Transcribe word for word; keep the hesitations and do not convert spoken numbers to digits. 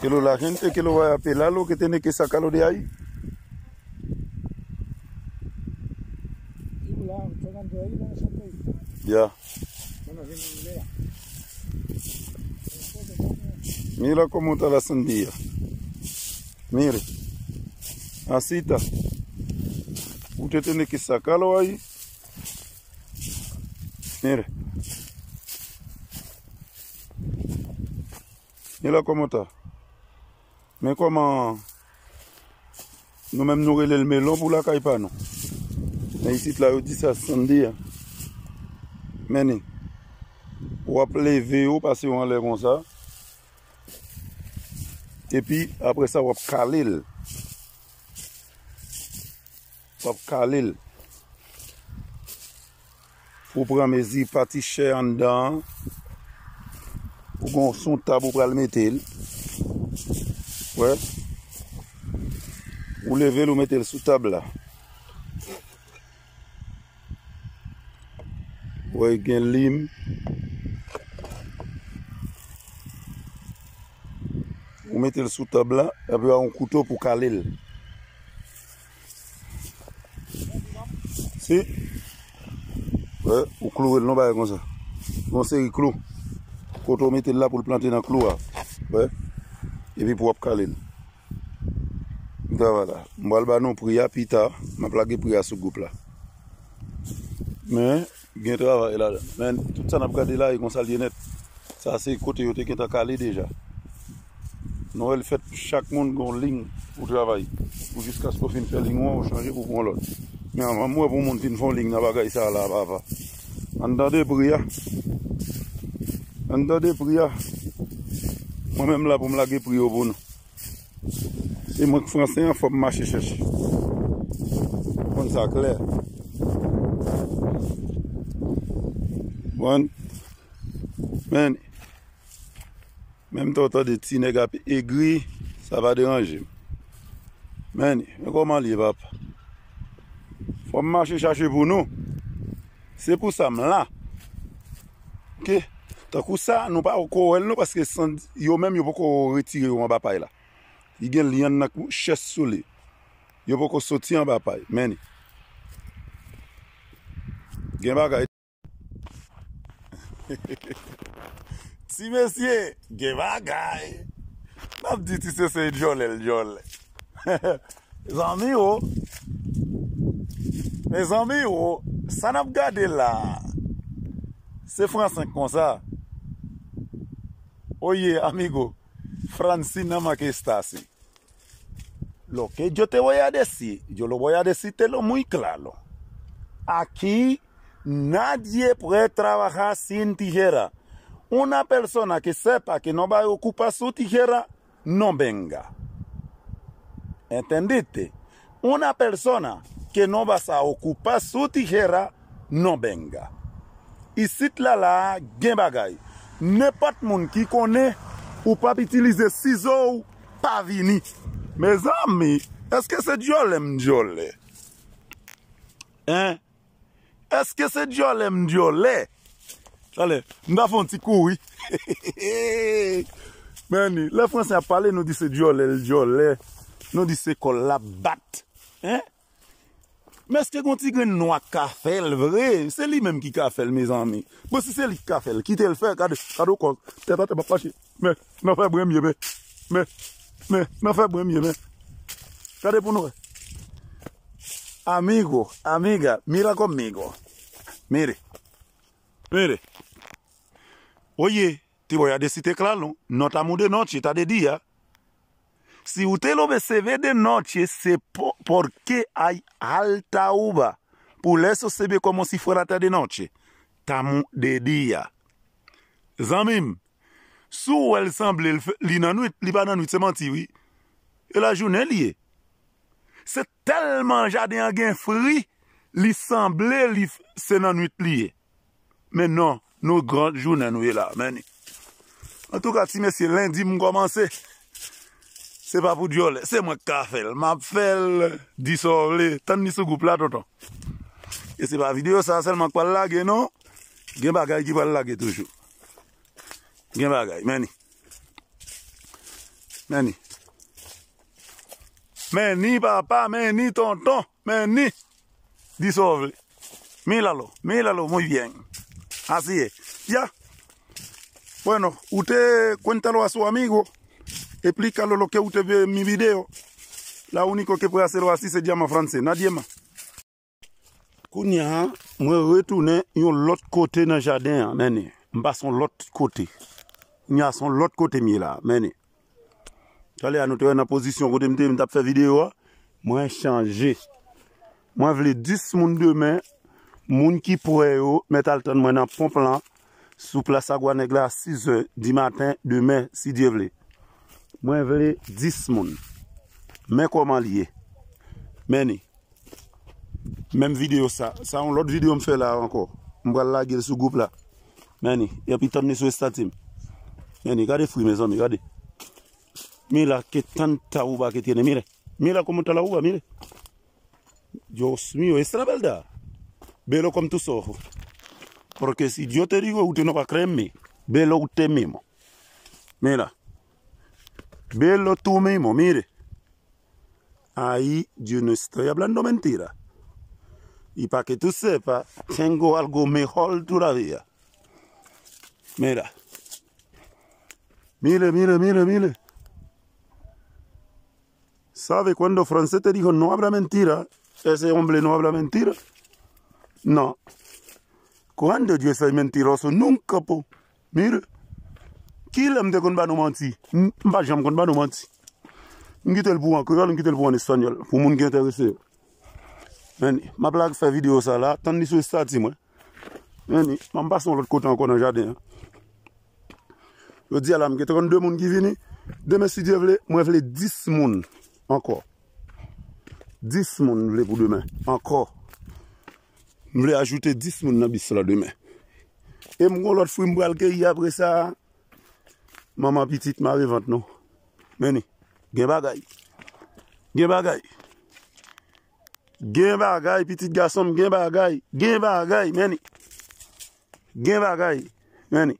Que lo la gente que lo vaya a pelar lo que tiene que sacarlo de ahí. Ya. Mira cómo está la sandía. Mire. Así está. Usted tiene que sacarlo ahí. Mire. Mira cómo está. Men kòman nou menm nou rele l melon pou lakay pa nou. Men isit la yo di sa sandía. Men w ap leve yo, pase yo anlè konsa. Epi apre sa w ap kale l. W ap kale l. Ou pran mezi pati chè anndan an. Ou gon sou tab ou pral mete l. Wè. Ou leve l, ou mete l sou tab la. Wè, gen lim. Ou mete l sou tab la, epi w a yon kouto pou kale l. Si. Wè, ou kloure l non bagay konsa. Yon seri klou. Kote w mete l la pou l plante nan klou a. Wè. Epi pou w ap kale l. M travay la. M pral ba nou pri a pita. M ap lage pri a sou gwoup la. Men, gen travay ladan. Men, tout sa n ap gade la, e konsa l ye nèt. Sa se kote yo te gentan kale deja. Nou wè l fèt, chak moun gen yon liy pou travay. Pou jiskaske w fin fè liy ou an, ou chanje pou pran lòt. Men anvan m wè pou moun fin fè yon liy nan bagay sa la, papa. Ann tande pri a. Ann tande pri a. Mwen menm la pou m lage pri yo pou nou. Se mwen k franse an, fò m mache chèche. Konn sa klè. Bon. Men, menm tan w tande ti nèg ap egri, sa pa deranje m. Men, men kòman l ye, papa? Fò m mache chache pou nou. Se pou sa m la. Oke? Tankou sa, nou pa ko wè l non, paske san, yo menm yo poko retire yo anba pay la. Li gen lyann nan kou, chèch sou li. Yo poko soti anba pay. Men li. Gen bagay. Ti mesye, gen bagay. N ap di ti sese dyòlè l dyòlè. Mezanmi o. Mezanmi o. Sa n ap gade la. Se Fransenk konsa. Oye, amigo. Francina Makestasi. Lo que yo te voy a decir, yo lo voy a decirte lo muy claro. Aquí nadie puede trabajar sin tijera. Una persona que sepa que no va a ocupar su tijera, no venga. ¿Entendiste? Una persona que no vas a ocupar su tijera, no venga. Isit la la a gen bagay. Nenpòt moun ki konnen ou p ap itilize sizo w, pa vini. Mezanmi, èske se dyòlè m dyòlè? Hein? Èske se dyòlè m dyòlè? Talè, m ta fè yon ti kouri. Men, lè Franse ap pale, nou di se dyòlè l dyòlè. Nou di se kò l l ap bat. Hein? Men èske gon ti grenn nwa k ka fè l vre? Se li menm ki ka fè l, mezanmi. Bon, si se li k ka fè l, kite l fè, gade, gade w kò, tèt atè m ap mache. Men, nan fè bren m ye, men, men, men, nan fè bren m ye, men. Gade pou nou wè. Amigo, amiga, mira conmigo. Mire, mire. Oye, te voy a decirte claro, no estamos de noche, está de día. Si usted lo ve, se ve de noche, se po-, porque hay alta uva. Por eso se ve como si fuera de noche. Estamos de día. Zanmi m, si w wè l sanble l fè, li nan nwit, li pa nan nwit, se manti, wi. E lajounen li ye. Se tèlman jaden an gen fri, li sanble li f-, se nan nwit li ye. Men non, nou gran jounen nou ye la, men ni. Antouka, ti mesye, lendi m kòmanse. Se pa pou dyòlè, se mwen k ka fè l. M ap fè l, di sa w vle, tann li sou gwoup la, tonton. E se pa videyo sa a sèlman k pral lage, non. Gen bagay ki pral lage toujou. Gen bagay, men ni. Men ni. Men ni papa, men ni tonton, men ni. Di sa w vle. Míralo, míralo, muy bien. Así es. Ya. Bueno, usted cuéntalo a su amigo. Explícalo lo que usted ve en mi video. La único que puede hacerlo así se llama Francés. Nadie más. Kounye a, mwen retounen yon lòt kote nan jaden an, men ni. M pase yon lòt kote. Kounye a, se yon lòt kote m ye la, men ni. Talè a nou te wè nan pozisyon kote m te ye, m t ap fè videyo a. Mwen chanje. Mwen vle dis moun demen, moun ki prè yo, mèt al tann mwen nan ponp lan, sou plas Agwanèg la, sizè di maten, demen, si Dye vle. Mwen vle dis moun. Men kòman l ye. Men ni. Menm videyo sa. Sa yon lòt videyo m fè la ankò. M pral lage l sou gwoup la. Men ni. Epi tann li sou estati m. Men ni. Gade fri, mezanmi, gade. Mira qué tanta uva que tiene, mire. Mira cómo está la uva, mire. Dios mío, esta es la verdad. Velo con tus ojos. Porque si yo te digo, usted no va a creerme. Velo usted mismo. Mira. Velo tú mismo, mire. Ay, yo no estoy hablando mentira. Y para que tú sepas, tengo algo mejor todavía. Mira. Mire, mire, mire, mire. ¿Sabe cuando Francés te dijo no habla mentira? Ese hombre no habla mentira. No. Cuando yo soy mentiroso, nunca, po. Mire. Kilè m te konn ba nou manti? M m pa janm konn ba nou manti. M kite l pou an kreyòl, m kite l pou an espanyòl, pou moun ki enterese yo. Men, m ap lage fè videyo sa la, tann li sou estati mwen. Men, m ap pase yon lòt kote ankò nan jaden an. Jodi a la, m gen trannde moun ki vini. Demen, si Dye vle, mwen vle dis moun ankò. Dis moun m vle pou demen ankò. M vle ajoute dis moun nan bis la demen. E m gon lòt fwi m pral keyi apre sa. Manman pitit mare vant nou. Men ni. Gen bagay. Gen bagay. Gen bagay, pitit gason m, gen bagay. Gen bagay, men ni. Gen bagay, men ni.